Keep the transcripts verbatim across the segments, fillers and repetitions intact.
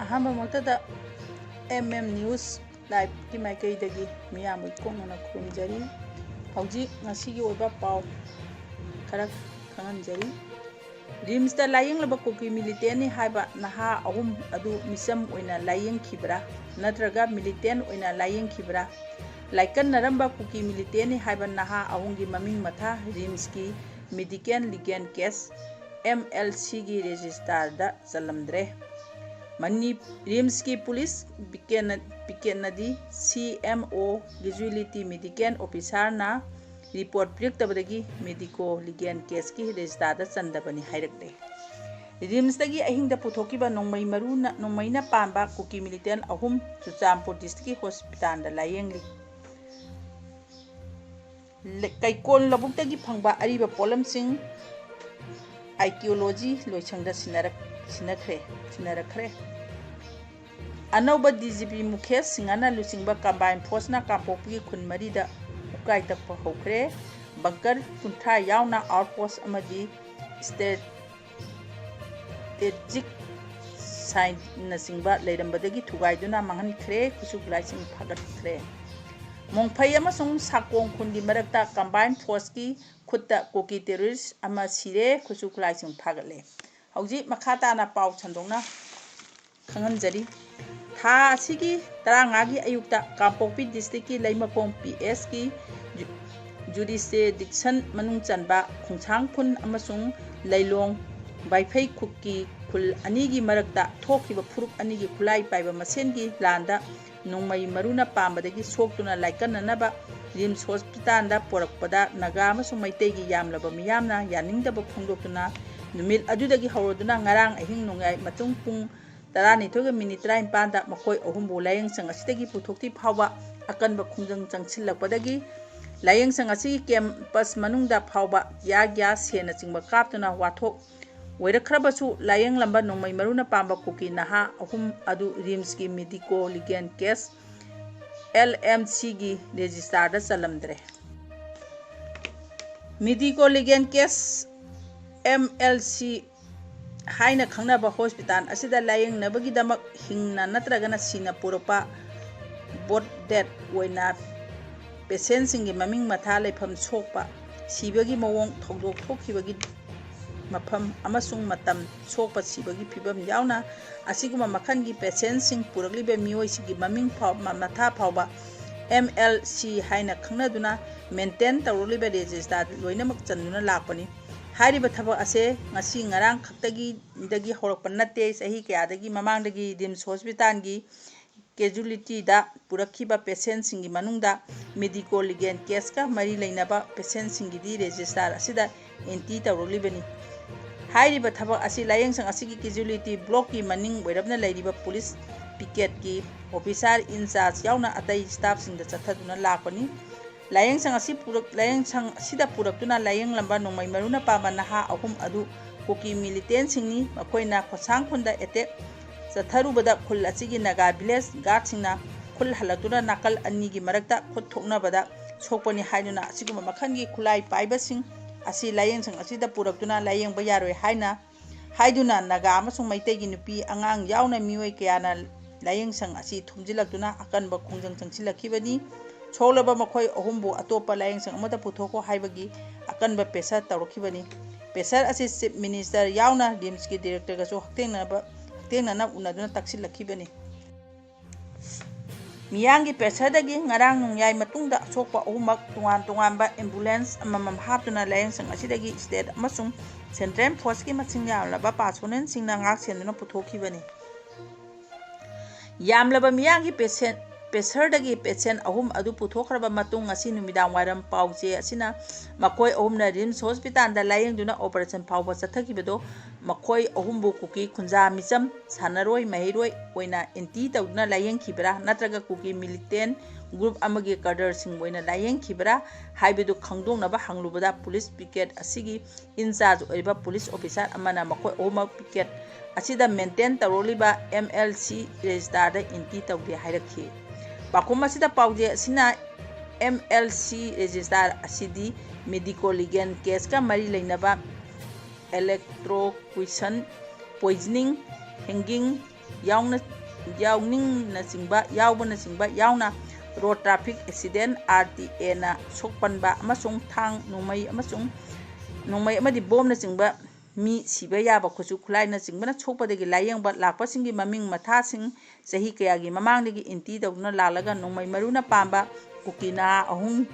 ꯑꯍꯥꯟꯕꯃꯛꯇꯗ M M News Liveꯀꯤ ꯃꯥꯏꯀꯩꯗꯒꯤ ꯃꯤꯌꯥꯝꯕꯨ ꯏꯀꯣꯛꯅꯅ ꯈꯨꯔꯨꯝꯖꯔꯤ꯫ ꯍꯧꯖꯤꯛ ꯉꯁꯤꯒꯤ ꯑꯣꯏꯕ ꯄꯥꯎ ꯈꯔ ꯈꯪꯍꯟꯖꯔꯤ꯫ ꯔꯤꯝꯁꯇ ꯂꯥꯌꯦꯡꯂꯕ ꯀꯨꯀꯤ ꯃꯤꯂꯤꯇꯦꯟꯅꯤ ꯍꯥꯏꯕ ꯅꯍꯥ ꯑꯍꯨꯝ ꯑꯗꯨ ꯃꯤꯆꯝ ꯑꯣꯏꯅ ꯂꯥꯌꯦꯡꯈꯤꯕ꯭ꯔꯥ ꯅꯠꯇ꯭ꯔꯒ ꯃꯤꯂꯤꯇꯦꯟ ꯑꯣꯏꯅ ꯂꯥꯌꯦꯡꯈꯤꯕ꯭ꯔꯥ? ꯂꯥꯏꯀꯠꯅꯔꯝꯕ ꯀꯨꯀꯤ ꯃꯤꯂꯤꯇꯦꯟꯅꯤ ꯍꯥꯏꯕ ꯅꯍꯥ ꯑꯍꯨꯝꯒꯤ ꯃꯃꯤꯡ ꯃꯊꯥ ꯔꯤꯝꯁꯀꯤ medical legal case, M L Cꯒꯤ ꯔꯦꯖꯤꯁꯇꯥꯔꯗ ꯆꯜꯂꯝꯗ꯭ꯔꯦ꯫ ꯃꯅꯤ-, ꯔꯤꯝꯁꯀꯤ ꯄꯨꯂꯤꯁ ꯄꯤꯀꯦꯟꯅ-, ꯄꯤꯀꯦꯟꯅꯗꯤ C M O casualty medical ꯑꯣꯐꯤꯁꯥꯔꯅ ꯔꯤꯄꯣꯔꯠ ꯄꯤꯔꯛꯇꯕꯗꯒꯤ ꯃꯦꯗꯤꯀꯣ ꯂꯤꯒꯦꯜ ꯀꯦꯁꯀꯤ ꯔꯦꯖꯤꯁꯇꯥꯔꯗ ꯆꯟꯗꯕꯅꯤ ꯍꯥꯏꯔꯛꯂꯦ꯫ ꯔꯤꯝꯁꯇꯒꯤ ꯑꯍꯤꯡꯗ ꯄꯨꯊꯣꯛꯈꯤꯕ ꯅꯣꯡꯃꯩ ꯃꯔꯨꯅ, ꯅꯣꯡꯃꯩꯅ ꯄꯥꯟꯕ ꯀꯨꯀꯤ ꯃꯤꯂꯤꯇꯦꯟ ꯑꯍꯨꯝ ꯆꯨꯔꯆꯥꯟꯄꯨꯔ ꯗꯤꯁꯇ꯭ꯔꯤꯛꯀꯤ ꯍꯣꯁꯄꯤꯇꯥꯜꯗ ꯂꯥꯌꯦꯡꯂꯤ꯫ ꯂ-, ꯀꯩꯀꯣꯜ ꯂꯧꯕꯨꯛꯇꯒꯤ ꯐꯪꯕ ꯑꯔꯤꯕ ꯄꯣꯠꯂꯝꯁꯤꯡ ꯑꯥꯔꯀꯤꯑꯣꯂꯣꯖꯤ ꯂꯣꯏꯁꯪꯗ ꯁꯤꯟꯅꯔꯛ-, ꯁꯤꯟꯅꯈ꯭ꯔꯦ, ꯁꯤꯟꯅꯔꯛꯈ꯭ꯔꯦ꯫ ꯑꯅꯧꯕ D G P ꯃꯨꯈꯦꯁ ꯁꯤꯡꯍꯅ ꯂꯨꯆꯤꯡꯕ ꯀꯝꯕꯥꯏꯟ ꯐꯣꯔꯁꯅ ꯀꯥꯡꯄꯣꯛꯄꯤꯒꯤ ꯈꯨꯟ ꯃꯔꯤꯗ ꯎꯀꯥꯏ ꯇꯛꯄ ꯍꯧꯈ꯭ꯔꯦ꯫ ꯕꯪꯀꯔ ꯀꯨꯟꯊ꯭ꯔꯥ ꯌꯥꯎꯅ ꯑꯥꯎꯠ ꯄꯣꯁ ꯑꯃꯗꯤ ꯁ꯭ꯇꯦ-, ꯁ꯭ꯇ꯭ꯔꯦꯇꯦꯖꯤꯛ ꯁꯥꯏꯟꯅꯆꯤꯡꯕ ꯂꯩꯔꯝꯕꯗꯒꯤ ꯊꯨꯒꯥꯏꯗꯨꯅ ꯃꯥꯡꯍꯟꯈ꯭ꯔꯦ, ꯈꯨꯠꯁꯨ ꯈꯨꯠꯂꯥꯏꯁꯤꯡ ꯐꯥꯒꯠꯈ꯭ꯔꯦ꯫ ꯃꯣꯡꯐꯩ ꯑꯃꯁꯨꯡ ꯁꯥꯀꯣꯡ ꯈꯨꯟꯒꯤ ꯃꯔꯛꯇ ꯀꯝꯕꯥꯏꯟ ꯐꯣꯔꯁꯀꯤ ꯈꯨꯠꯇ ꯀꯨꯀꯤ ꯇꯦꯔꯣꯔꯤꯁ ꯑꯃ ꯁꯤꯔꯦ, ꯈꯨꯠꯁꯨ ꯈꯨꯠꯂꯥꯏꯁꯤꯡ ꯐꯥꯒꯠꯂꯦ꯫ ꯍꯧꯖꯤꯛ ꯃꯈꯥ ꯇꯥꯅ ꯄꯥꯎ ꯁꯟꯗꯣꯛꯅ ꯈꯪꯍꯟꯖꯔꯤ꯫ ꯊꯥ ꯑꯁꯤꯒꯤ ꯇꯔꯥꯃꯉꯥꯒꯤ ꯑꯌꯨꯛꯇ ꯀꯥꯡꯄꯣꯛꯄꯤ ꯗꯤꯁꯇ꯭ꯔꯤꯛꯀꯤ ꯂꯩꯃꯈꯣꯡ P Sꯀꯤ ꯖꯨ-, ꯖꯨꯔꯤꯁꯗꯤꯛꯁꯟ ꯃꯅꯨꯡ ꯆꯟꯕ ꯈꯣꯡꯁꯥꯡ ꯈꯨꯟ ꯑꯃꯁꯨꯡ ꯂꯩꯂꯣꯡ ꯕꯥꯏꯐꯩ ꯈꯨꯛꯀꯤ ꯈꯨꯜ ꯑꯅꯤꯒꯤ ꯃꯔꯛꯇ ꯊꯣꯛꯈꯤꯕ ꯐꯨꯔꯨꯞ ꯑꯅꯤꯒꯤ ꯈꯨꯠꯂꯥꯏ ꯄꯥꯏꯕ ꯃꯁꯦꯟꯒꯤ ꯂꯥꯟꯗ ꯅꯣꯡꯃꯩ ꯃꯔꯨꯅ ꯄꯥꯝꯕꯗꯒꯤ ꯁꯣꯛꯇꯨꯅ ꯂꯥꯏꯀꯠꯅꯅꯕ ꯔꯤꯝꯁ ꯍꯣꯁꯄꯤꯇꯥꯜꯗ ꯄꯣꯔꯛꯄꯗ ꯅꯥꯒꯥ ꯑꯃꯁꯨꯡ ꯃꯩꯇꯩꯒꯤ ꯌꯥꯝꯂꯕ ꯃꯤꯌꯥꯝꯅ ꯌꯥꯅꯤꯡꯗꯕ ꯐꯣꯡꯗꯣꯛꯇꯨꯅ ꯅꯨꯃꯤꯠ ꯑꯗꯨꯗꯒꯤ ꯍꯧꯔꯗꯨꯅ ꯉꯔꯥꯡ ꯑꯍꯤꯡ ꯅꯣꯡꯌꯥꯏ ꯃꯇꯨꯡ ꯄꯨꯡ ꯇꯔꯥꯅꯤꯊꯣꯏꯒ ꯃꯤꯅꯤꯠ ꯇꯔꯥꯅꯤꯄꯥꯟꯗ ꯃꯈꯣꯏ ꯑꯍꯨꯝꯕꯨ ꯂꯥꯌꯦꯡꯁꯪ ꯑꯁꯤꯗꯒꯤ ꯄꯨꯊꯣꯛꯇ꯭ꯔꯤ ꯐꯥꯎꯕ ꯑꯀꯟꯕ ꯈꯣꯡꯖꯪ ꯆꯪꯁꯤꯜꯂꯛꯄꯗꯒꯤ ꯂꯥꯌꯦꯡꯁꯪ ꯑꯁꯤꯒꯤ ꯀꯦꯝꯄꯁ ꯃꯅꯨꯡꯗ ꯐꯥꯎꯕ tear gas, ꯁꯦꯜꯅꯆꯤꯡꯕ ꯀꯥꯞꯇꯨꯅ ꯋꯥꯊꯣꯛ ꯑꯣꯏꯔꯛꯈ꯭ꯔꯕꯁꯨ, ꯂꯥꯌꯦꯡꯂꯝꯕ ꯅꯣꯡꯃꯩ ꯃꯔꯨꯅ ꯄꯥꯝꯕ ꯀꯨꯀꯤ ꯅꯍꯥ ꯑꯍꯨꯝ ꯑꯗꯨ ꯔꯤꯝꯁꯀꯤ medico legal case, L M Cꯒꯤ ꯔꯦꯖꯤꯁꯇꯥꯔꯗ ꯆꯜꯂꯝꯗ꯭ꯔꯦ꯫ Medico legal case, M L C ꯍꯥꯏꯅ ꯈꯪꯅꯕ ꯍꯣꯁꯄꯤꯇꯥꯜ ꯑꯁꯤꯗ ꯂꯥꯌꯦꯡꯅꯕꯒꯤꯗꯃꯛ ꯍꯤꯡꯅ ꯅꯠꯇ꯭ꯔꯒꯅ ꯁꯤꯅ ꯄꯨꯔꯛꯄ ꯕꯣꯠ ꯗꯦꯠ ꯑꯣꯏꯅ ꯄꯦꯁꯦꯟꯁꯤꯡꯒꯤ ꯃꯃꯤꯡ ꯃꯊꯥ ꯂꯩꯐꯝ ꯁꯣꯛꯄ, ꯁꯤꯕꯒꯤ ꯃꯑꯣꯡ, ꯊꯧꯗꯣꯛ ꯊꯣꯛꯈꯤꯕꯒꯤ ꯃꯐꯝ ꯑꯃꯁꯨꯡ ꯃꯇꯝ ꯁꯣꯛꯄ ꯁꯤꯕꯒꯤ ꯐꯤꯕꯝ ꯌꯥꯎꯅ ꯑꯁꯤꯒꯨꯝꯕ ꯃꯈꯜꯒꯤ ꯄꯦꯁꯦꯟꯁꯤꯡ ꯄꯨꯔꯛꯂꯤꯕ ꯃꯤꯑꯣꯏꯁꯤꯡꯒꯤ ꯃꯃꯤꯡ ꯐꯥꯎ-, ꯃ-, ꯃꯊꯥ ꯐꯥꯎꯕ ꯑꯦꯝ ꯑꯦꯜ ꯁꯤ ꯍꯥꯏꯅ ꯈꯪꯅꯗꯨꯅ ꯃꯦꯟꯇꯦꯟ ꯇꯧꯔꯛꯂꯤꯕ ꯔꯦꯖꯤꯁꯇꯥꯔꯗ ꯂꯣꯏꯅꯃꯛ ꯆꯟꯗꯨꯅ ꯂꯥꯛꯄꯅꯤ꯫ ꯍꯥꯏꯔꯤꯕ ꯊꯕꯛ ꯑꯁꯦ ꯉꯁꯤ ꯉꯔꯥꯡ ꯈꯛꯇꯒꯤ, ꯗꯒꯤ ꯍꯧꯔꯛꯄ ꯅꯠꯇꯦ, ꯆꯍꯤ ꯀꯌꯥꯗꯒꯤ ꯃꯃꯥꯡꯗꯒꯤ ꯔꯤꯝꯁ ꯍꯣꯁꯄꯤꯇꯥꯜꯒꯤ ꯀꯦꯖꯨꯂꯤꯇꯤꯗ ꯄꯨꯔꯛꯈꯤꯕ ꯄꯦꯁꯦꯟꯁꯤꯡꯒꯤ ꯃꯅꯨꯡꯗ ꯃꯦꯗꯤꯀꯣ ꯂꯤꯒꯦꯜ ꯀꯦꯁꯀ ꯃꯔꯤ ꯂꯩꯅꯕ ꯄꯦꯁꯦꯟꯁꯤꯡꯒꯤꯗꯤ ꯔꯦꯖꯤꯁꯇꯥꯔ ꯑꯁꯤꯗ ꯑꯦꯟꯇꯤ ꯇꯧꯔꯛꯂꯤꯕꯅꯤ꯫ ꯍꯥꯏꯔꯤꯕ ꯊꯕꯛ ꯑꯁꯤ ꯂꯥꯌꯦꯡꯁꯪ ꯑꯁꯤꯒꯤ ꯀꯦꯖꯨꯂꯤꯇꯤ ꯕ꯭ꯂꯣꯛꯀꯤ ꯃꯅꯤꯡ ꯑꯣꯏꯔꯞꯅ ꯂꯩꯔꯤꯕ ꯄꯨꯂꯤꯁ ꯄꯤꯀꯦꯠꯀꯤ ꯑꯣꯐꯤꯁꯥꯔ ꯏꯟꯆꯥꯔꯖ ꯌꯥꯎꯅ ꯑꯇꯩ ꯁ꯭ꯇꯥꯐꯁꯤꯡꯗ ꯆꯠꯊꯗꯨꯅ ꯂꯥꯛꯄꯅꯤ꯫ ꯂꯥꯌꯦꯡꯁꯪ ꯑꯁꯤ ꯄꯨꯔꯛ-, ꯂꯥꯌꯦꯡꯁꯪ ꯑꯁꯤꯗ ꯄꯨꯔꯛꯇꯨꯅ ꯂꯥꯌꯦꯡꯂꯝꯕ ꯅꯣꯡꯃꯩ ꯃꯔꯨꯅ ꯄꯥꯟꯕ ꯅꯍꯥ ꯑꯍꯨꯝ ꯑꯗꯨ ꯀꯨꯀꯤ ꯃꯤꯂꯤꯇꯦꯟꯁꯤꯡꯅꯤ꯫ ꯃꯈꯣꯏꯅ ꯈꯣꯠꯁꯥꯡ ꯈꯨꯟꯗ ꯑꯦꯇꯦꯛ ꯆꯠꯊꯔꯨꯕꯗ ꯈꯨꯜ ꯑꯁꯤꯒꯤ ꯅꯥꯒꯥ ꯚꯤꯂꯦꯖ ꯒꯥꯔꯗꯁꯤꯡꯅ ꯈꯨꯜ ꯍꯜꯂꯛꯇꯨꯅ ꯅꯥꯀꯜ ꯑꯅꯤꯒꯤ ꯃꯔꯛꯇ ꯈꯨꯠ ꯊꯣꯛꯅꯕꯗ ꯁꯣꯛꯄꯅꯤ ꯍꯥꯏꯗꯨꯅ ꯑꯁꯤꯒꯨꯝꯕ ꯃꯈꯜꯒꯤ ꯈꯨꯠꯂꯥꯏ ꯄꯥꯏꯕꯁꯤꯡ ꯑꯁꯤ ꯂꯥꯌꯦꯡꯁꯪ ꯑꯁꯤꯗ ꯄꯨꯔꯛꯇꯨꯅ ꯂꯥꯌꯦꯡꯕ ꯌꯥꯔꯣꯏ ꯍꯥꯏꯅ ꯍꯥꯏꯗꯨꯅ ꯅꯥꯒꯥ ꯑꯃꯁꯨꯡ ꯃꯩꯇꯩꯒꯤ ꯅꯨꯄꯤ ꯑꯉꯥꯡ ꯌꯥꯎꯅ ꯃꯤꯑꯣꯏ ꯀꯌꯥꯅ ꯂꯥꯌꯦꯡꯁꯪ ꯑꯁꯤ ꯊꯨꯝꯖꯤꯜꯂꯛꯇꯨꯅ ꯑꯀꯟꯕ ꯈꯣꯡꯖꯪ ꯆꯪꯁꯤꯜꯂꯛꯈꯤꯕꯅꯤ꯫ ꯁꯣꯛꯂꯕ ꯃꯈꯣꯏ ꯑꯍꯨꯝꯕꯨ ꯑꯇꯣꯞꯄ ꯂꯥꯌꯦꯡꯁꯪ ꯑꯃꯗ ꯄꯨꯊꯣꯛꯈꯣ ꯍꯥꯏꯕꯒꯤ ꯑꯀꯟꯕ ꯄ꯭ꯔꯦꯁꯔ ꯇꯧꯔꯛꯈꯤꯕꯅꯤ꯫ ꯄ꯭ꯔꯦꯁꯔ ꯑꯁꯤ ꯆꯤꯐ ꯃꯤꯅꯤꯁꯇꯔ ꯌꯥꯎꯅ ꯔꯤꯝꯁꯀꯤ ꯗꯤꯔꯦꯛꯇꯔꯒꯁꯨ ꯍꯛꯊꯦꯡꯅꯕ, ꯍꯛꯊꯦꯡꯅꯅ ꯎꯅꯗꯨꯅ ꯇꯛꯁꯤꯜꯂꯛꯈꯤꯕꯅꯤ꯫ ꯃꯤꯌꯥꯝꯒꯤ ꯄ꯭ꯔꯦꯁꯔꯗꯒꯤ ꯉꯔꯥꯡ ꯅꯣꯡꯌꯥꯏ ꯃꯇꯨꯡꯗ ꯑꯁꯣꯛꯄ ꯑꯍꯨꯝꯃꯛ ꯇꯣꯉꯥꯟ ꯇꯣꯉꯥꯟꯕ ꯑꯦꯝꯕꯨꯂꯦꯟꯁ ꯑꯃꯃꯝ ꯍꯥꯞꯇꯨꯅ ꯂꯥꯌꯦꯡꯁꯪ ꯑꯁꯤꯗꯒꯤ ꯁ꯭ꯇꯦꯠ ꯑꯃꯁꯨꯡ ꯁꯦꯟꯇ꯭ꯔꯦꯜ ꯐꯣꯔꯁꯀꯤ ꯃꯁꯤꯡ ꯌꯥꯝꯂꯕ ꯄꯥꯔꯁꯣꯅꯦꯜꯁꯤꯡꯅ ꯉꯥꯛ ꯁꯦꯟꯗꯨꯅ ꯄꯨꯊꯣꯛꯈꯤꯕꯅꯤ꯫ ꯌꯥꯝꯂꯕ ꯃꯤꯌꯥꯝꯒꯤ ꯄꯦꯁꯦꯟ-, ꯄ꯭ꯔꯦꯁꯔꯗꯒꯤ ꯄꯦꯁꯦꯟ ꯑꯍꯨꯝ ꯑꯗꯨ ꯄꯨꯊꯣꯛꯈ꯭ꯔꯕ ꯃꯇꯨꯡ, ꯉꯁꯤ ꯅꯨꯃꯤꯗꯥꯡ ꯋꯥꯏꯔꯝ ꯄꯥꯎꯆꯦ ꯑꯁꯤꯅ ꯃꯈꯣꯏ ꯑꯍꯨꯝꯅ ꯔꯤꯝꯁ ꯍꯣꯁꯄꯤꯇꯥꯜꯗ ꯂꯥꯌꯦꯡꯗꯨꯅ ꯑꯣꯄꯔꯦꯁꯟ ꯐꯥꯎꯕ ꯆꯠꯊꯈꯤꯕꯗꯨ ꯃꯈꯣꯏ ꯑꯍꯨꯝꯕꯨ ꯀꯨꯀꯤ ꯈꯨꯟꯖꯥ ꯃꯤꯆꯝ, ꯁꯥꯟꯅꯔꯣꯏ ꯃꯍꯩꯔꯣꯏ ꯑꯣꯏꯅ ꯑꯦꯟꯇꯤ ꯇꯧꯗꯨꯅ ꯂꯥꯌꯦꯡꯈꯤꯕ꯭ꯔꯥ ꯅꯠꯇ꯭ꯔꯒ ꯀꯨꯀꯤ ꯃꯤꯂꯤꯇꯦꯟ ꯒ꯭ꯔꯨꯞ ꯑꯃꯒꯤ ꯀꯗꯔꯁꯤꯡ ꯑꯣꯏꯅ ꯂꯥꯌꯦꯡꯈꯤꯕ꯭ꯔꯥ ꯍꯥꯏꯕꯗꯨ ꯈꯪꯗꯣꯛꯅꯕ ꯍꯪꯂꯨꯕꯗ ꯄꯨꯂꯤꯁ ꯄꯤꯀꯦꯠ ꯑꯁꯤꯒꯤ ꯏꯟꯆꯥꯔꯖ ꯑꯣꯏꯔꯤꯕ ꯄꯨꯂꯤꯁ ꯑꯣꯐꯤꯁꯥꯔ ꯑꯃꯅ ꯃꯈꯣꯏ ꯑꯍꯨꯝꯃꯛ ꯄꯤꯀꯦꯠ ꯑꯁꯤꯗ maintain ꯇꯧꯔꯛꯂꯤꯕ M L C ꯔꯦꯖꯤꯁꯇꯥꯔꯗ anti ꯇꯧꯗꯦ ꯍꯥꯏꯔꯛꯈꯤ꯫ ꯄꯥꯎꯈꯨꯝ ꯑꯁꯤꯗ ꯄꯥꯎꯖꯦ ꯑꯁꯤꯅ ꯑꯦꯝ ꯑꯦꯜ ꯁꯤ ꯔꯦꯖꯤꯁꯇꯥꯔ ꯑꯁꯤꯗꯤ ꯃꯦꯗꯤꯀꯣ ꯂꯤꯒꯦꯜ ꯀꯦꯁꯀ ꯃꯔꯤ ꯂꯩꯅꯕ electrocution, poisoning, hanging ꯌꯥꯎꯅ ꯌꯥꯎꯅꯤꯡꯅꯆꯤꯡꯕ ꯌꯥꯎꯕꯅꯆꯤꯡꯕ ꯌꯥꯎꯅ road traffic accident, R T ꯑꯦꯅ ꯁꯣꯛꯄꯟꯕ ꯑꯃꯁꯨꯡ ꯊꯥꯡ, ꯅꯣꯡꯃꯩ ꯑꯃꯁꯨꯡ ꯅꯣꯡꯃꯩ ꯑꯃꯗꯤ ꯕꯣꯝꯅꯆꯤꯡꯕ ꯃꯤ ꯁꯤꯕ ꯌꯥꯕ ꯈꯨꯠꯁꯨ ꯈꯨꯠꯂꯥꯏꯅꯆꯤꯡꯕꯅ ꯁꯣꯛꯄꯗꯒꯤ ꯂꯥꯏꯌꯦꯡꯕ ꯂꯥꯛꯄꯁꯤꯡꯒꯤ ꯃꯃꯤꯡ ꯃꯊꯥꯁꯤꯡ ꯆꯍꯤ ꯀꯌꯥꯒꯤ ꯃꯃꯥꯡꯗꯒꯤ ꯑꯦꯟꯇꯤ ꯇꯧꯗꯨꯅ ꯂꯥꯛꯂꯒ ꯅꯣꯡꯃꯩ ꯃꯔꯨꯅ ꯄꯥꯝꯕ ꯀꯨꯀꯤ ꯅꯍꯥ ꯑꯍꯨꯝ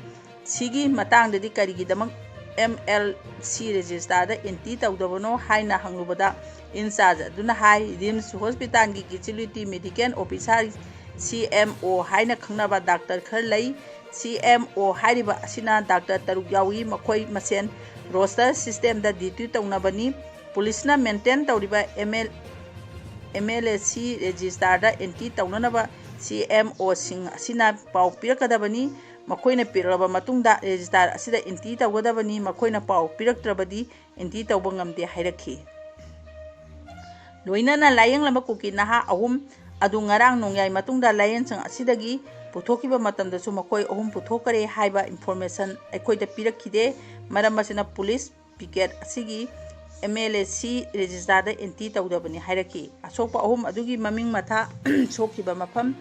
ꯁꯤꯒꯤ ꯃꯇꯥꯡꯗꯗꯤ ꯀꯔꯤꯒꯤꯗꯃꯛ ꯑꯦꯝ ꯑꯦꯜ ꯁꯤ ꯔꯦꯖꯤꯁꯇꯥꯔꯗ ꯑꯦꯟꯇꯤ ꯇꯧꯗꯕꯅꯣ ꯍꯥꯏꯅ ꯍꯪꯂꯨꯕꯗ, ꯏꯟꯆꯥꯔꯖ ꯑꯗꯨꯅ ꯍꯥꯏ, ꯔꯤꯝꯁ ꯍꯣꯁꯄꯤꯇꯥꯜꯒꯤ ꯀꯦꯖꯨꯋꯦꯂꯤꯇꯤ ꯃꯦꯗꯤꯀꯦꯜ ꯑꯣꯐꯤꯁꯥꯔ, ꯁꯤ ꯑꯦꯝ ꯑꯣ ꯍꯥꯏꯅ ꯈꯪꯅꯕ ꯗꯥꯛꯇꯔ ꯈꯔ ꯂꯩ꯫ ꯁꯤ ꯑꯦꯝ ꯑꯣ ꯍꯥꯏꯔꯤꯕ ꯑꯁꯤꯅ ꯗꯥꯛꯇꯔ ꯇꯔꯨꯛ ꯌꯥꯎꯏ꯫ ꯃꯈꯣꯏ ꯃꯁꯦꯟ ꯔꯣꯁꯇꯔ ꯁꯤꯁꯇꯦꯝꯗ ꯗ꯭ꯌꯨꯇꯤ ꯇꯧꯅꯕꯅꯤ꯫ ꯄꯨꯂꯤꯁꯅ ꯃꯦꯟꯇꯦꯟ ꯇꯧꯔꯤꯕ ꯑꯦꯝ ꯑꯦꯜ, ꯑꯦꯝ ꯑꯦꯜ ꯑꯦ ꯁꯤ ꯔꯦꯖꯤꯁꯇꯥꯔꯗ ꯑꯦꯟꯇꯤ ꯇꯧꯅꯅꯕ ꯁꯤ ꯑꯦꯝ ꯑꯣꯁꯤꯡ ꯑꯁꯤꯅ ꯄꯥꯎ ꯄꯤꯔꯛꯀꯗꯕꯅꯤ꯫ ꯃꯈꯣꯏꯅ ꯄꯤꯔꯛꯂꯕ ꯃꯇꯨꯡꯗ ꯔꯦꯖꯤꯁꯇꯥꯔ ꯑꯁꯤꯗ ꯑꯦꯟꯇꯤ ꯇꯧꯒꯗꯕꯅꯤ꯫ ꯃꯈꯣꯏꯅ ꯄꯥꯎ ꯄꯤꯔꯛꯇ꯭ꯔꯕꯗꯤ ꯑꯦꯟꯇꯤ ꯇꯧꯕ ꯉꯝꯗꯦ ꯍꯥꯏꯔꯛꯈꯤ꯫ ꯂꯣꯏꯅꯅ ꯂꯥꯏꯌꯦꯡꯂꯕ ꯀꯨꯀꯤ ꯅꯍꯥ ꯑꯍꯨꯝ ꯑꯗꯨ ꯉꯔꯥꯡ ꯅꯣꯡꯌꯥꯏ ꯃꯇꯨꯡꯗ ꯂꯥꯏꯌꯦꯡꯁꯪ ꯑꯁꯤꯗꯒꯤ ꯄꯨꯊꯣꯛꯈꯤꯕ ꯃꯇꯝꯗꯁꯨ ꯃꯈꯣꯏ ꯑꯍꯨꯝ ꯄꯨꯊꯣꯛꯈꯔꯦ ꯍꯥꯏꯕ ꯏꯟꯐꯣꯔꯃꯦꯁꯟ ꯑꯩꯈꯣꯏꯗ ꯄꯤꯔꯛꯈꯤꯗꯦ꯫ ꯃꯔꯝ ꯑꯁꯤꯅ ꯄꯨꯂꯤꯁ ꯄꯤꯀꯦꯠ ꯑꯁꯤꯒꯤ ꯑꯦꯝ ꯑꯦꯜ ꯑꯦ ꯁꯤ ꯔꯦꯖꯤꯁꯇꯥꯔꯗ ꯑꯦꯟꯇꯤ ꯇꯧꯗꯕꯅꯤ ꯍꯥꯏꯔꯛꯈꯤ꯫ ꯑꯁꯣꯛꯄ ꯑꯍꯨꯝ ꯑꯗꯨꯒꯤ ꯃꯃꯤꯡ ꯃꯊꯥ, ꯁꯣꯛꯈꯤꯕ ꯃꯐꯝ,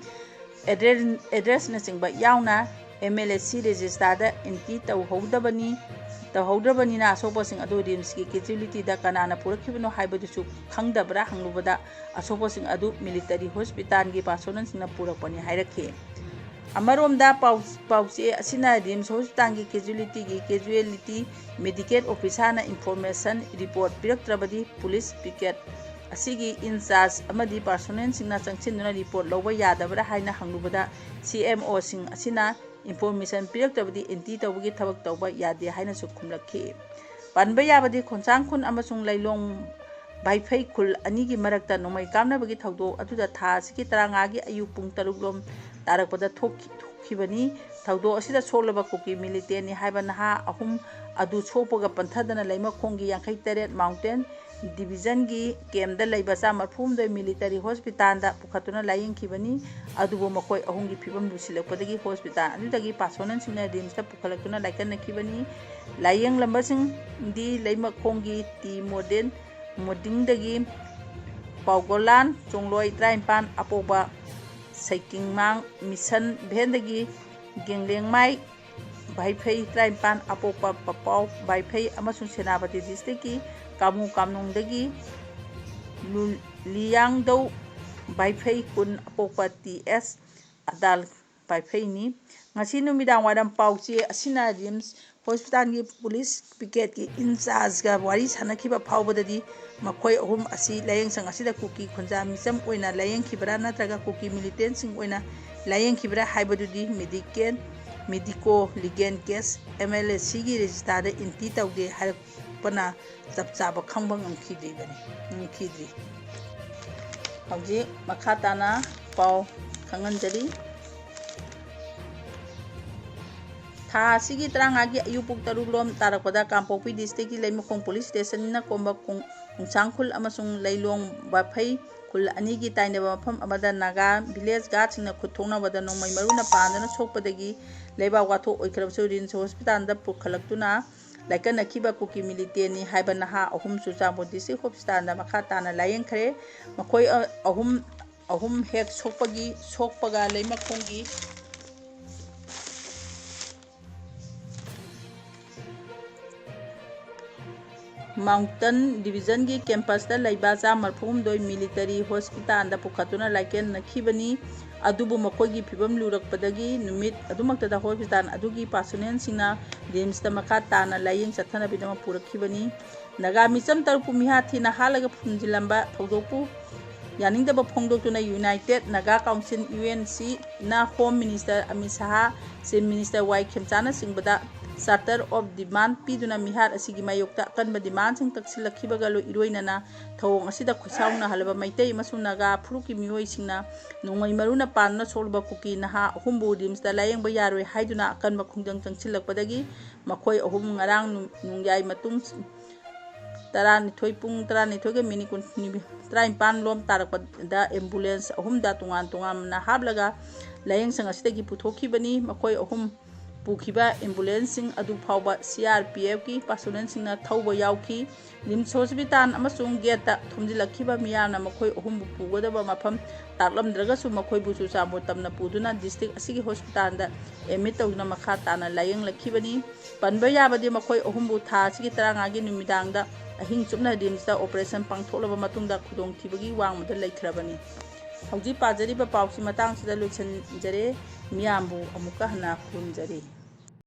ꯑꯦꯗ꯭ꯔꯦꯁꯅꯆꯤꯡꯕ ꯌꯥꯎꯅ ꯑꯦꯝ ꯑꯦꯜ ꯑꯦ ꯁꯤ ꯔꯦꯖꯤꯁꯇꯥꯔꯗ ꯑꯦꯟꯇꯤ ꯇꯧꯍꯧꯗꯕꯅꯤ, ꯇꯧꯍꯧꯗ꯭ꯔꯕꯅꯤꯅ ꯑꯁꯣꯛꯄꯁꯤꯡ ꯑꯗꯨ ꯔꯤꯝꯁꯀꯤ ꯀꯦꯖꯨꯋꯦꯂꯤꯇꯤꯗ ꯀꯅꯥꯅ ꯄꯨꯔꯛꯈꯤꯕꯅꯣ ꯍꯥꯏꯕꯗꯨꯁꯨ ꯈꯪꯗꯕ꯭ꯔꯥ ꯍꯪꯂꯨꯕꯗ, ꯑꯁꯣꯛꯄꯁꯤꯡ ꯑꯗꯨ ꯃꯤꯂꯤꯇꯔꯤ ꯍꯣꯁꯄꯤꯇꯥꯜꯒꯤ ꯄꯥꯔꯁꯣꯅꯦꯜꯁꯤꯡꯅ ꯄꯨꯔꯛꯄꯅꯤ ꯍꯥꯏꯔꯛꯈꯤ꯫ ꯑꯃꯔꯣꯝꯗ ꯄꯥꯎ, ꯄꯥꯎꯆꯦ ꯑꯁꯤꯅ ꯔꯤꯝꯁ ꯍꯣꯁꯄꯤꯇꯥꯜꯒꯤ ꯀꯦꯖꯨꯋꯦꯂꯤꯇꯤꯒꯤ ꯀꯦꯖꯨꯋꯦꯂꯤꯇꯤ ꯃꯦꯗꯤꯀꯦꯜ ꯑꯣꯐꯤꯁꯥꯔꯅ ꯏꯟꯐꯣꯔꯃꯦꯁꯟ ꯔꯤꯄꯣꯔꯠ ꯄꯤꯔꯛꯇ꯭ꯔꯕꯗꯤ ꯄꯨꯂꯤꯁ ꯄꯤꯀꯦꯠ ꯑꯁꯤꯒꯤ ꯏꯟꯆꯥꯔꯖ ꯑꯃꯗꯤ ꯄꯥꯔꯁꯣꯅꯦꯜꯁꯤꯡꯅ ꯆꯪꯁꯤꯟꯗꯨꯅ ꯔꯤꯄꯣꯔꯠ ꯂꯧꯕ ꯌꯥꯗꯕ꯭ꯔꯥ ꯍꯥꯏꯅ ꯍꯪꯂꯨꯕꯗ, ꯁꯤ ꯑꯦꯝ ꯑꯣꯁꯤꯡ ꯑꯁꯤꯅ ꯏꯟꯐꯣꯔꯃꯦꯁꯟ ꯄꯤꯔꯛꯇ꯭ꯔꯕꯗꯤ ꯑꯦꯟꯇꯤ ꯇꯧꯕꯒꯤ ꯊꯕꯛ ꯇꯧꯕ ꯌꯥꯗꯦ ꯍꯥꯏꯅꯁꯨ ꯈꯨꯝꯂꯛꯈꯤ꯫ ꯄꯟꯕ ꯌꯥꯕꯗꯤ, ꯈꯣꯡꯁꯥꯡ ꯈꯨꯟ ꯑꯃꯁꯨꯡ ꯂꯩꯂꯣꯡ ꯚꯥꯏꯐꯩ ꯈꯨꯜ ꯑꯅꯤꯒꯤ ꯃꯔꯛꯇ ꯅꯣꯡꯃꯩ ꯀꯥꯞꯅꯕꯒꯤ ꯊꯧꯗꯣꯛ ꯑꯗꯨꯗ ꯊꯥ ꯑꯁꯤꯒꯤ ꯇꯔꯥꯃꯉꯥꯒꯤ ꯑꯌꯨꯛ ꯄꯨꯡ ꯇꯔꯨꯛ ꯂꯣꯝ ꯇꯥꯔꯛꯄꯗ ꯊꯣꯛꯈꯤ-, ꯊꯣꯛꯈꯤꯕꯅꯤ꯫ ꯊꯧꯗꯣꯛ ꯑꯁꯤꯗ ꯁꯣꯛꯂꯕ ꯀꯨꯀꯤ ꯃꯤꯂꯤꯇꯦꯟꯅꯤ ꯍꯥꯏꯕ ꯅꯍꯥ ꯑꯍꯨꯝ ꯑꯗꯨ ꯁꯣꯛꯄꯒ ꯄꯟꯊꯗꯅ ꯂꯩꯃꯈꯣꯡꯒꯤ ꯌꯥꯡꯈꯩ ꯇꯔꯦꯠ ꯃꯥꯎꯟꯇꯦꯟ ꯗꯤꯕꯤꯖꯟꯒꯤ ꯀꯦꯝꯗ ꯂꯩꯕ ꯆꯥꯝꯃ ꯃꯔꯤꯐꯨꯍꯨꯝꯗꯣꯏ ꯃꯤꯂꯤꯇꯔꯤ ꯍꯣꯁꯄꯤꯇꯥꯜꯗ ꯄꯨꯈꯠꯇꯨꯅ ꯂꯥꯌꯦꯡꯈꯤꯕꯅꯤ꯫ ꯑꯗꯨꯕꯨ ꯃꯈꯣꯏ ꯑꯍꯨꯝꯒꯤ ꯐꯤꯕꯝ ꯂꯨꯁꯤꯜꯂꯛꯄꯗꯒꯤ ꯍꯣꯁꯄꯤꯇꯥꯜ ꯑꯗꯨꯗꯒꯤ ꯄꯥꯔꯁꯣꯅꯦꯜꯁꯤꯡꯅ ꯔꯤꯝꯁꯇ ꯄꯨꯈꯠꯂꯛꯇꯨꯅ ꯂꯥꯏꯀꯠꯅꯈꯤꯕꯅꯤ꯫ ꯂꯥꯏꯌꯦꯡꯂꯝꯕꯁꯤꯡꯗꯤ ꯂꯩꯃꯈꯣꯡꯒꯤ ꯇꯤ ꯃꯣꯗꯦꯟ ꯃꯣꯗꯤꯡꯗꯒꯤ ꯄꯥꯎꯒꯣꯂꯥꯟ ꯆꯣꯡꯂꯣꯏ ꯇꯔꯥꯅꯤꯄꯥꯟ ꯑꯄꯣꯛꯄ ꯁꯩꯀꯤꯡꯃꯥꯡ ꯃꯤꯁꯟ ꯚꯦꯟꯗꯒꯤ ꯒꯦꯡꯂꯦꯡꯃꯥꯏ ꯚꯥꯏꯐꯩ ꯇꯔꯥꯅꯤꯄꯥꯟ ꯑꯄꯣꯛꯄ ꯄꯄꯥꯎ ꯚꯥꯏꯐꯩ ꯑꯃꯁꯨꯡ ꯁꯦꯅꯥꯄꯇꯤ ꯗꯤꯁꯇ꯭ꯔꯤꯛꯀꯤ ꯀꯥꯃꯨ ꯀꯥꯝꯅꯨꯡꯗꯒꯤ ꯂꯨ-, ꯂꯤꯌꯥꯡꯗꯧ ꯚꯥꯏꯐꯩ ꯀꯨꯟ ꯑꯄꯣꯛꯄ ꯇꯤ ꯑꯦꯁ ꯑꯗꯥꯜ ꯚꯥꯏꯐꯩꯅꯤ꯫ ꯉꯁꯤ ꯅꯨꯃꯤꯗꯥꯡ ꯋꯥꯏꯔꯝ ꯄꯥꯎꯆꯦ ꯑꯁꯤꯅ ꯔꯤꯝꯁ ꯍꯣꯁꯄꯤꯇꯥꯜꯒꯤ ꯄꯨꯂꯤꯁ ꯄꯤꯀꯦꯠꯀꯤ ꯏꯟꯆꯥꯔꯖꯒ ꯋꯥꯔꯤ ꯁꯥꯟꯅꯈꯤꯕ ꯐꯥꯎꯕꯗꯗꯤ ꯃꯈꯣꯏ ꯑꯍꯨꯝ ꯑꯁꯤ ꯂꯥꯌꯦꯡꯁꯪ ꯑꯁꯤꯗ ꯀꯨꯀꯤ ꯈꯨꯟꯖꯥ ꯃꯤꯆꯝ ꯑꯣꯏꯅ ꯂꯥꯌꯦꯡꯈꯤꯕ꯭ꯔꯥ ꯅꯠꯇ꯭ꯔꯒ ꯀꯨꯀꯤ ꯃꯤꯂꯤꯇꯦꯟꯁꯤꯡ ꯑꯣꯏꯅ ꯂꯥꯌꯦꯡꯈꯤꯕ꯭ꯔꯥ ꯍꯥꯏꯕꯗꯨꯗꯤ medical, medico legal case M L A ꯁꯤꯒꯤ ꯔꯦꯖꯤꯁꯇꯥꯔꯗ ꯑꯦꯟꯇ꯭ꯔꯤ ꯇꯧꯗꯦ ꯍꯥꯏꯔꯛꯄꯅ ꯆꯞ ꯆꯥꯕ ꯈꯪꯕ ꯉꯝꯈꯤꯗ꯭ꯔꯤꯕꯅꯤ, ꯉꯝꯈꯤꯗ꯭ꯔꯤ꯫ ꯍꯧꯖꯤꯛ ꯃꯈꯥ ꯇꯥꯅ ꯄꯥꯎ ꯈꯪꯍꯟꯖꯔꯤ꯫ ꯊꯥ ꯑꯁꯤꯒꯤ ꯇꯔꯥꯃꯉꯥꯒꯤ ꯑꯌꯨꯛ ꯄꯨꯡ ꯇꯔꯨꯛ ꯂꯣꯝ ꯇꯥꯔꯛꯄꯗ ꯀꯥꯡꯄꯣꯛꯄꯤ ꯗꯤꯁꯇ꯭ꯔꯤꯛꯀꯤ ꯂꯩꯃꯈꯣꯡ ꯄꯨꯂꯤꯁ ꯁ꯭ꯇꯦꯁꯟꯅ ꯀꯣꯝꯕ ꯀꯣꯡ-, ꯀꯣꯡꯁꯥꯡꯈꯨꯜ ꯑꯃꯁꯨꯡ ꯂꯩꯂꯣꯡ ꯋꯥꯐꯩ ꯈꯨꯜ ꯑꯅꯤꯒꯤ ꯇꯥꯏꯅꯕ ꯃꯐꯝ ꯑꯃꯗ ꯅꯥꯒꯥ ꯚꯤꯂꯦꯖ ꯒꯥꯔꯗꯁꯤꯡꯅ ꯈꯨꯠ ꯊꯣꯛꯅꯕꯗ ꯅꯣꯡꯃꯩ ꯃꯔꯨꯅ ꯄꯥꯟꯗꯨꯅ ꯁꯣꯛꯄꯗꯒꯤ ꯂꯩꯕꯥꯛ ꯋꯥꯊꯣꯛ ꯑꯣꯏꯈ꯭ꯔꯕꯁꯨ ꯔꯤꯝꯁ ꯍꯣꯁꯄꯤꯇꯥꯜꯗ ꯄꯨꯈꯠꯂꯛꯇꯨꯅ ꯂꯥꯏꯀꯠꯅꯈꯤꯕ ꯀꯨꯀꯤ ꯃꯤꯂꯤꯇꯦꯟꯅꯤ ꯍꯥꯏꯕ ꯅꯍꯥ ꯑꯍꯨꯝ ꯆꯨꯔꯆꯥꯟꯄꯨꯔ ꯗꯤꯁꯇ꯭ꯔꯤꯛ ꯍꯣꯁꯄꯤꯇꯥꯜꯗ ꯃꯈꯥ ꯇꯥꯅ ꯂꯥꯌꯦꯡꯈ꯭ꯔꯦ꯫ ꯃꯈꯣꯏ ꯑ-, ꯑꯍꯨꯝ, ꯑꯍꯨꯝ ꯍꯦꯛ ꯁꯣꯛꯄꯒꯤ, ꯁꯣꯛꯄꯒ ꯂꯩꯃꯈꯣꯡꯒꯤ ꯃꯥꯎꯟꯇꯟ ꯗꯤꯕꯤꯖꯟꯒꯤ ꯀꯦꯝꯄꯁꯇ ꯂꯩꯕ ꯆꯥꯝꯃ ꯃꯔꯤꯐꯨꯍꯨꯝꯗꯣꯏ ꯃꯤꯂꯤꯇꯔꯤ ꯍꯣꯁꯄꯤꯇꯥꯜꯗ ꯄꯨꯈꯠꯇꯨꯅ ꯂꯥꯏꯀꯠꯅꯈꯤꯕꯅꯤ꯫ ꯑꯗꯨꯕꯨ ꯃꯈꯣꯏꯒꯤ ꯐꯤꯕꯝ ꯂꯨꯔꯛꯄꯗꯒꯤ ꯅꯨꯃꯤꯠ ꯑꯗꯨꯃꯛꯇꯗ ꯍꯣꯁꯄꯤꯇꯥꯜ ꯑꯗꯨꯒꯤ ꯄꯥꯔꯁꯣꯅꯦꯜꯁꯤꯡꯅ ꯔꯤꯝꯁꯇ ꯃꯈꯥ ꯇꯥꯅ ꯂꯥꯌꯦꯡ ꯆꯠꯊꯅꯕꯒꯤꯗꯃꯛ ꯄꯨꯔꯛꯈꯤꯕꯅꯤ꯫ ꯅꯥꯒꯥ ꯃꯤꯆꯝ ꯇꯔꯨꯛꯄꯨ ꯃꯤꯍꯥꯠ ꯊꯤꯅ ꯍꯥꯠꯂꯒ ꯐꯨꯝꯖꯤꯜꯂꯝꯕ ꯊꯧꯗꯣꯛꯄꯨ ꯌꯥꯅꯤꯡꯗꯕ ꯐꯣꯡꯗꯣꯛꯇꯨꯅ united Naga council, U N ꯁꯤꯅ home minister Amit Shah, chief minister Y ꯈꯦꯝꯆꯥꯟꯅꯆꯤꯡꯕꯗ ꯆꯥꯔꯇꯔ ꯑꯣꯐ ꯗꯤꯃꯥꯟ ꯄꯤꯗꯨꯅ ꯃꯤꯍꯥꯠ ꯑꯁꯤꯒꯤ ꯃꯥꯌꯣꯛꯇ ꯑꯀꯟꯕ ꯗꯤꯃꯥꯟꯁꯤꯡ ꯀꯛꯁꯤꯜꯂꯛꯈꯤꯕꯒ ꯂꯣꯏ-, ꯏꯔꯣꯏꯅꯅ ꯊꯧꯑꯣꯡ ꯑꯁꯤꯗ ꯈꯣꯏꯁꯥꯎꯅꯍꯜꯂꯕ ꯃꯩꯇꯩ ꯑꯃꯁꯨꯡ ꯅꯥꯒꯥ ꯐꯨꯔꯨꯞꯀꯤ ꯃꯤꯑꯣꯏꯁꯤꯡꯅ ꯅꯣꯡꯃꯩ ꯃꯔꯨꯅ ꯄꯥꯟꯗꯨꯅ ꯁꯣꯛꯂꯕ ꯀꯨꯀꯤ ꯅꯍꯥ ꯑꯍꯨꯝꯕꯨ ꯔꯤꯝꯁꯇ ꯂꯥꯌꯦꯡꯕ ꯌꯥꯔꯣꯏ ꯍꯥꯏꯗꯨꯅ ꯑꯀꯟꯕ ꯈꯣꯡꯖꯪ ꯆꯪꯁꯤꯜꯂꯛꯄꯗꯒꯤ ꯃꯈꯣꯏ ꯑꯍꯨꯝ ꯉꯔꯥꯡ ꯅꯨ-, ꯅꯣꯡꯌꯥꯏ ꯃꯇꯨꯡ ꯇꯔꯥꯅꯤꯊꯣꯏ, ꯄꯨꯡ ꯇꯔꯥꯅꯤꯊꯣꯏꯒ ꯃꯤꯅꯤꯠ ꯀꯨꯟ, ꯇꯔꯥꯅꯤꯄꯥꯟ ꯂꯣꯝ ꯇꯥꯔꯛꯄꯗ ambulance ꯑꯍꯨꯝꯗ ꯇꯣꯉꯥꯟ ꯇꯣꯉꯥꯟꯅ ꯍꯥꯞꯂꯒ ꯂꯥꯏꯌꯦꯡꯁꯪ ꯑꯁꯤꯗꯒꯤ ꯄꯨꯊꯣꯛꯈꯤꯕꯅꯤ꯫ ꯃꯈꯣꯏ ꯑꯍꯨꯝ ꯄꯨꯈꯤꯕ ambulanceꯁꯤꯡ ꯑꯗꯨ ꯐꯥꯎꯕ CRPFꯀꯤ personnelꯁꯤꯡꯅ ꯊꯧꯕ ꯌꯥꯎꯈꯤ꯫ RIMS hospital ꯑꯃꯁꯨꯡ gateꯇ ꯊꯣꯝꯖꯤꯜꯂꯛꯈꯤꯕ ꯃꯤꯌꯥꯝꯅ ꯃꯈꯣꯏ ꯑꯍꯨꯝꯕꯨ ꯄꯨꯒꯗꯕ ꯃꯐꯝ ꯇꯥꯛꯂꯝꯗ꯭ꯔꯒꯁꯨ ꯃꯈꯣꯏꯕꯨ ꯆꯨꯔꯆꯥꯟꯄꯨꯔ ꯇꯝꯅ ꯄꯨꯗꯨꯅ district ꯑꯁꯤꯒꯤ hospitalꯗ admit ꯇꯧꯗꯨꯅ ꯃꯈꯥ ꯇꯥꯅ ꯂꯥꯏꯌꯦꯡꯂꯛꯈꯤꯕꯅꯤ꯫ ꯄꯟꯕ ꯌꯥꯕꯗꯤ ꯃꯈꯣꯏ ꯑꯍꯨꯝꯕꯨ ꯊꯥ ꯑꯁꯤꯒꯤ ꯇꯔꯥꯃꯉꯥꯒꯤ ꯅꯨꯃꯤꯗꯥꯡꯗ ꯑꯍꯤꯡ ꯆꯨꯞꯅ RIMSꯇ operation ꯄꯥꯡꯊꯣꯛꯂꯕ ꯃꯇꯨꯡꯗ ꯈꯨꯗꯣꯡꯊꯤꯕꯒꯤ ꯋꯥꯡꯃꯗ ꯂꯩꯈ꯭ꯔꯕꯅꯤ꯫ ꯍꯧꯖꯤꯛ ꯄꯥꯖꯔꯤꯕ ꯄꯥꯎꯁꯤ ꯃꯇꯥꯡꯁꯤꯗ ꯂꯣꯏꯁꯤꯟꯖꯔꯦ꯫ ꯃꯤꯌꯥꯝꯕꯨ ꯑꯃꯨꯛꯀ ꯍꯟꯅ ꯈꯨꯔꯨꯝꯖꯔꯤ꯫